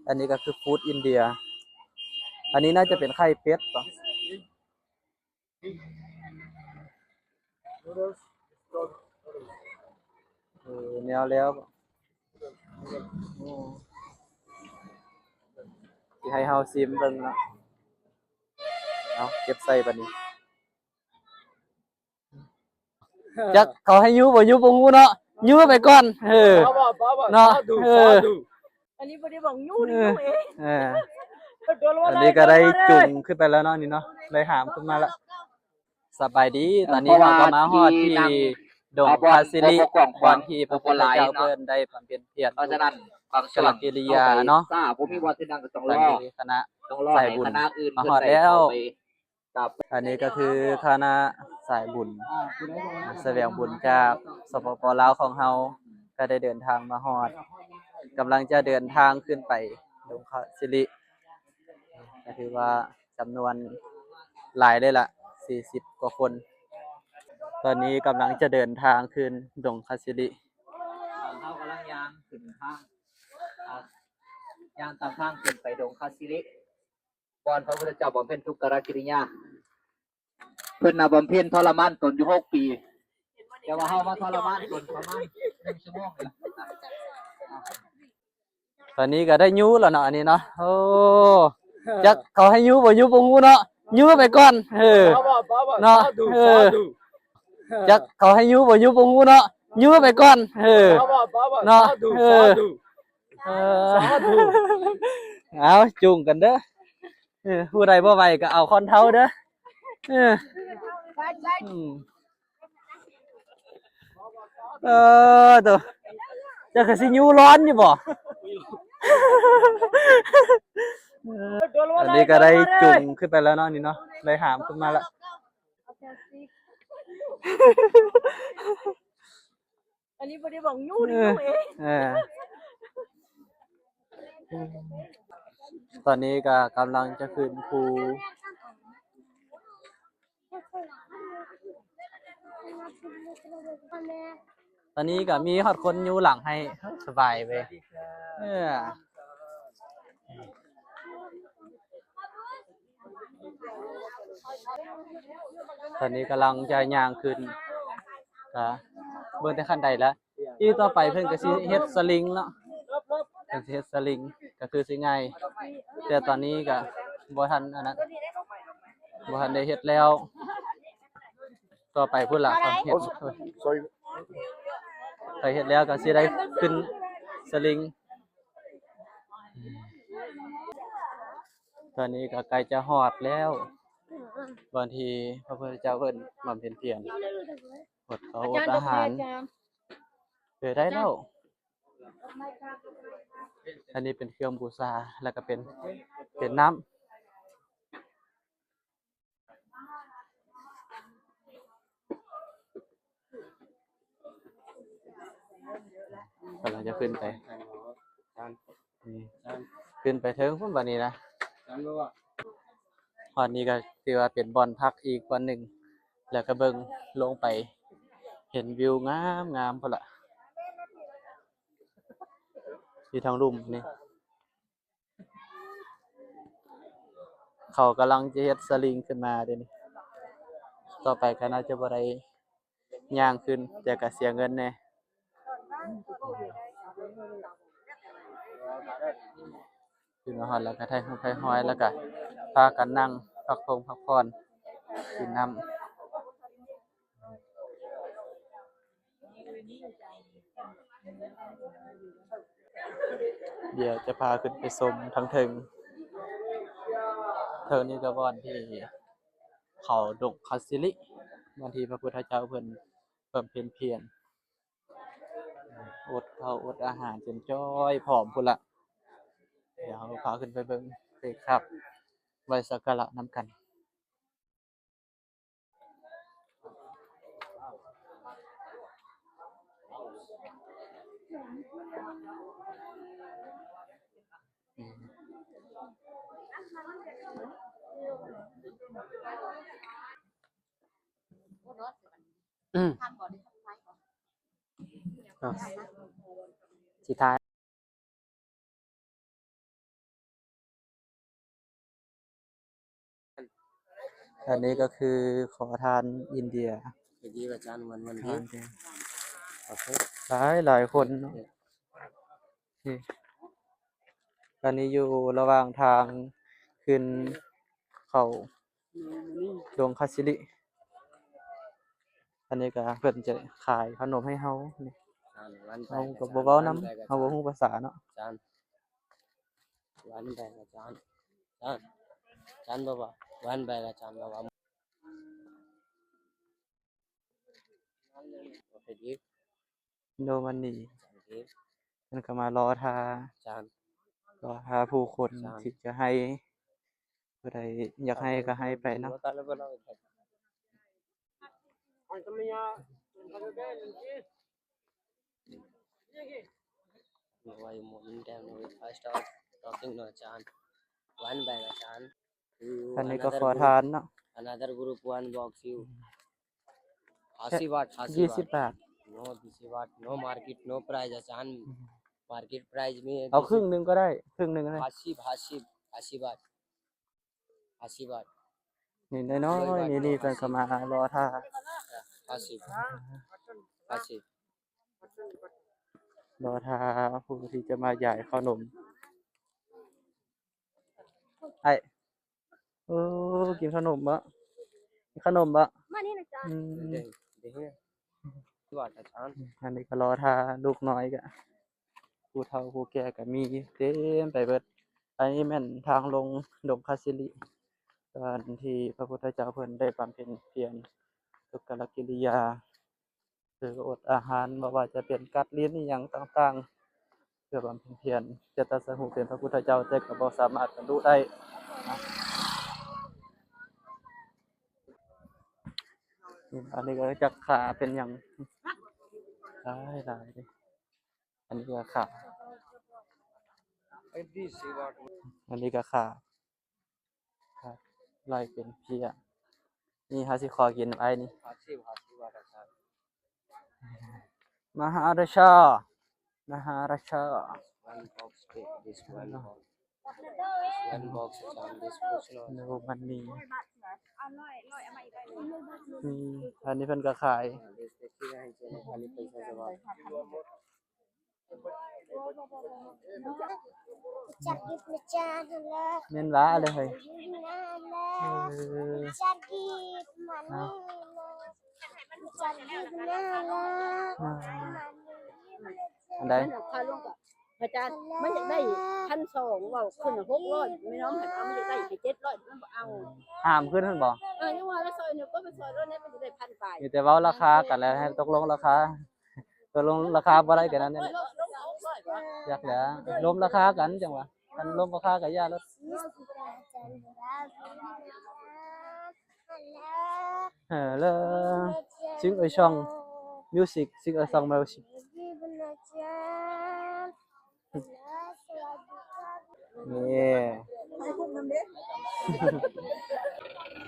ອັນນີ້ກໍຄືຟູດອິນເດຍ ອັນນີ້ໜ້າຈະເປັນໄຂ່ເປັດບໍ? ເອີ ແນວແລ້ວ ໂອ້ ຊິໃຫ້ເຮົາຊິມເບິ່ງເນາະ. ເອົາ ເກັບໃສ່ບາດນີ້. ຈັກເຂົາໃຫ້ຍູ້ບໍ່ຍູ້ບໍ່ຮູ້ເນາະ ຍູ້ໄປກ່ອນ ເອີ ເນາະ ເອີ ອັນນີ້ບໍ່ໄດ້ບອກຍູ້ ເອີ ເອີ ອັນນີ້ກໍໄດ້ຈູງຂຶ້ນໄປແລ້ວເນາະ ນີ້ເນາະ ໄດ້ຫາມຂຶ້ນມາລະ. ສະບາຍດີ ຕອນນີ້ເຮົາກໍມາຮອດທີ່ດົງຄາສິລິ ບ່ອນທີ່ພະພຸດທະເຈົ້າເພິ່ນໄດ້ບຳເພັນພຽນ ເພາະສະນັ້ນ ບາງຊ່ວງ ກາລະກິລິຍາເນາະ ບໍ່ມີບ່ອນຊິນັ່ງກໍຕ້ອງລໍ ຕອນນີ້ຄະນະສາຍບຸນມາຮອດແລ້ວ. ອັນນີ້ກໍຄືຄະນະສາຍບຸນສະແຫວງບຸນຈາກ ສປປ ລາວ ຂອງເຮົາ ກໍໄດ້ເດີນທາງມາຮອດ ກຳລັງຈະເດີນທາງຂຶ້ນໄປດົງຄາສິລິ ກໍຖືວ່າຈຳນວນຫຼາຍເລີຍລະ ສີ່ສິບກວ່າຄົນ. ຕອນນີ້ກຳລັງຈະເດີນທາງຂຶ້ນດົງຄາສິລິ ເຮົາກຳລັງຍ່າງຂຶ້ນທາງ ຍ່າງຕາມທາງຂຶ້ນໄປດົງຄາສິລິ ບ່ອນພະພຸດທະເຈົ້າບຳເພັນທຸກກະລະກິລິຍາ ເພິ່ນນະບຳເພັນທໍລະມານຕົນຢູ່ຫົກປີ ແຕ່ວ່າເຮົາມາທໍລະມານຕົນປະມານໜຶ່ງຊົ່ວໂມງນີ້ລະ. ຕອນນີ້ກໍໄດ້ຍູ້ແລ້ວເນາະ ອັນນີ້ເນາະ ໂອ້ ຈັກເຂົາໃຫ້ຍູ້ບໍ່ຍູ້ບໍ່ຮູ້ເນາະ ຍູ້ໄປກ່ອນ ເອີ ເນາະ ເອີ ຈັກເຂົາໃຫ້ຍູ້ບໍ່ຍູ້ບໍ່ຮູ້ເນາະ ຍູ້ໄປກ່ອນ ເອີ ເນາະ ເອີ ເອີ ເອົາ ຈູງກັນເດີ ເອີ ຜູ້ໃດບໍ່ໄຫວກໍເອົາຄ້ອນເທົາເດີ ເອີ ອືມ ເອີ ໂຕ ເຈົ້າຄືຊິຍູ້ຮ້ອນຢູ່ບໍ່? ອັນນີ້ກໍໄດ້ຈູງຂຶ້ນໄປແລ້ວເນາະ ນີ້ເນາະ ໄດ້ຫາມຂຶ້ນມາລະ. ອັນນີ້ບໍ່ໄດ້ບອກຍູ້ ເອີ ເອີ ຕອນນີ້ກໍກຳລັງຈະຂຶ້ນພູ ຕອນນີ້ກໍມີຮອດຄົນຍູ້ຫຼັງໃຫ້ ສະບາຍເວີຍ ເອີ ຕອນນີ້ກຳລັງຈະຍ່າງຂຶ້ນ ກະເບິ່ງແຕ່ຂັ້ນໄດລະ ອີກຕໍ່ໄປເພິ່ນກໍຊິເຮັດສະລິງເນາະ ເພິ່ນຊິເຮັດສະລິງ ກໍຄືຊິງ່າຍ ແຕ່ຕອນນີ້ກໍບໍ່ທັນອັນນັ້ນ ບໍ່ທັນໄດ້ເຮັດແລ້ວ ຕໍ່ໄປພຸ້ນລະ ເຂົາເຮັດ ເຂົາເຮັດແລ້ວກໍຊິໄດ້ຂຶ້ນສະລິງ. ຕອນນີ້ກໍໃກ້ຈະຮອດແລ້ວ ບ່ອນທີ່ພະພຸດທະເຈົ້າເພິ່ນບຳເພັນພຽນ ອົດເຂົ້າອົດອາຫານ ເອີ ໄດ້ແລ້ວ. ອັນນີ້ເປັນເຄື່ອງບູຊາ ແລ້ວກໍເປັນ ເປັນນ້ຳ. ກຳລັງຈະຂຶ້ນໄປ ນີ້ ຂຶ້ນໄປເທິງພຸ້ນບາດນີ້ນະ. ຮອດນີ້ກໍຖືວ່າເປັນບ່ອນພັກອີກບ່ອນໜຶ່ງ ແລ້ວກໍເບິ່ງລົງໄປເຫັນວິວງາມໆ ພຸ້ນລະ ຢູ່ທາງລຸ່ມນີ້. ເຂົາກຳລັງຈະເຮັດສະລິງຂຶ້ນມາເດນີ້ ຕໍ່ໄປກໍໜ້າຈະບໍ່ໄດ້ຍ່າງຂຶ້ນ ແຕ່ກໍເສຍເງິນແດ່. ຂຶ້ນມາຮອດແລ້ວກໍຖ່າຍຮູບຖ່າຍຮອຍ ແລ້ວກໍພາກັນນັ່ງພັກຜ່ອນ ພັກຜ່ອນ ກິນນ້ຳ. ດຽວຈະພາຂຶ້ນໄປຊົມທາງເທິງ ເທິງນີ້ກໍບ່ອນທີ່ເຂົາດົງຄາສິລິ ບ່ອນທີ່ພະພຸດທະເຈົ້າເພິ່ນບຳເພັນພຽນ ອົດເຂົ້າອົດອາຫານຈົນຈ່ອຍຜອມພຸ້ນລະ. ດຽວເຮົາພາຂຶ້ນໄປເບິ່ງ ໄປກາບໄຫວ້ສັກກາລະນຳກັນ. ອືມ ເນາະ ຊິຖ່າຍ. ອັນນີ້ກໍຄືຂໍທານອິນເດຍ ເມື່ອກີ້ອາຈານວັນ ວັນ ທານເດ ໂອເຄ ຫຼາຍ ຫຼາຍຄົນເນາະ ໂອເຄ ນີ້ ຕອນນີ້ຢູ່ລະຫວ່າງທາງຂຶ້ນເຂົ້າດົງຄາຊິລິ ອັນນີ້ກໍເພິ່ນຈະຂາຍຂະໜົມໃຫ້ເຮົານີ້ ເຮົາກໍບໍ່ເວົ້ານຳ ເຮົາບໍ່ຮູ້ພາສາເນາະ ອາຈານ One bag ອາຈານ ອາຈານ ອາຈານ ໂອເຄ ດີ ໂນມັນນີ້ ເພິ່ນກໍມາລໍຖ້າ ລໍຖ້າຜູ້ຄົນທີ່ຈະໃຫ້ ຜູ້ໃດຢາກໃຫ້ກໍໃຫ້ໄປເນາະ Why you moving them? We first talk, talking no chance. One bag a chance. ອັນນີ້ກໍຂໍທານເນາະ Another group one box you. ຫ້າສິບບາດ ຫ້າສິບບາດ No, this is what, no market, no price ອາຈານ Market price ມີ ເອົາຄຶ່ງໜຶ່ງກໍໄດ້ ຄຶ່ງໜຶ່ງກໍໄດ້ ຫ້າສິບ ຫ້າສິບ ຫ້າສິບບາດ ຫ້າສິບບາດ ນີ້ນ້ອຍໆ ນີ້ໆ ເພິ່ນກໍມາລໍຖ້າ ຫ້າສິບ ຫ້າສິບ ລໍຖ້າຜູ້ທີ່ຈະມາຢາຍເຂົ້າໜົມ ອ້າຍ ໂອ້ ກິນເຂົ້າໜົມບໍ່? ກິນເຂົ້າໜົມບໍ່? ມານີ້ນະຈານ ອືມ ອັນນີ້ກໍລໍຖ້າລູກນ້ອຍກະ ຜູ້ເຖົ້າຜູ້ແກ່ກໍມີເຕັມໄປເບິດ. ອັນນີ້ແມ່ນທາງລົງດົງຄາສິລິ ຕອນທີ່ພະພຸດທະເຈົ້າເພິ່ນໄດ້ບຳເພັນພຽນທຸກກະລະກິລິຍາ ຄືອົດອາຫານ ບໍ່ວ່າຈະເປັນກັດລິນອີ່ຫຍັງຕ່າງໆ ເພື່ອບຳເພັນພຽນ ຈະຕັດສະຮູ້ເປັນພະພຸດທະເຈົ້າ ແຕ່ກໍບໍ່ສາມາດບັນລຸໄດ້. ອັນນີ້ກໍຈັກຂາເປັນຫຍັງ ຫຼາຍໆ ເດ້. ອັນນີ້ກໍຂາ ອັນນີ້ກໍຂາ ຂາໄລ່ເປັນເພຍ. ນີ້ເຮົາຊິຂໍກິນໄອ້ນີ້ ມະຫາຣາຊາ ມະຫາຣາຊາ One box, take this one box. One box, this one box. ໂນມັນມີ ອືມ ອັນນີ້ເພິ່ນກໍຂາຍ ແມ່ນຫວາເລີຍ ເອີ ອັນໃດ? ພະອາຈານ ມັນຢາກໄດ້ພັນສອງ ເວົ້າຂຶ້ນຫົກຮ້ອຍ ແມ່ນ້ອງໃຫ້ເອົາ ມັນຢາກໄດ້ແຕ່ເຈັດຮ້ອຍ ມັນບໍ່ເອົາ ຫ້າມຂຶ້ນຫັ້ນບໍ່? ເອີ ຍັງວ່າລະຊອຍນີ້ກໍໄປຊອຍໂລດແດ່ ມັນຈະໄດ້ພັນປາຍ ມີແຕ່ເວົ້າລາຄາກັນແລ້ວ ໃຫ້ຕົກລົງລາຄາ ຕົກລົງລາຄາບໍ່ໄດ້ກໍນັ້ນແຫຼະ ຢາກແຫຼະ ລົມລາຄາກັນຈັ່ງຫວາ ຄັນລົມລາຄາກໍຢ່າໂລດ. Hello, sing a song, music, sing a song, music. ນີ້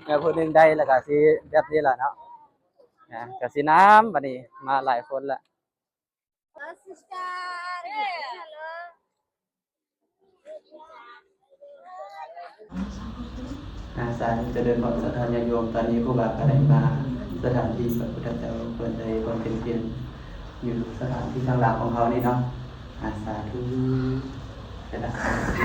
ແລ້ວຜູ້ໜຶ່ງໄດ້ແລ້ວກໍຊິແບບນີ້ລະເນາະ ນະ ກໍຊິນຳ ບັດນີ້ມາຫຼາຍຄົນລະ. ອາ ສາທຸ ຈະເລີນພອນ ສັດທາຍາດໂຍມ. ຕອນນີ້ຄູບາກໍໄດ້ມາສະຖານທີ່ພະພຸດທະເຈົ້າ ເພິ່ນໄດ້ບຳເພັນພຽນຢູ່ສະຖານທີ່ທາງຫຼັງຂອງເຮົານີ້ເນາະ. ອາ ສາທຸ ເດີນທາງ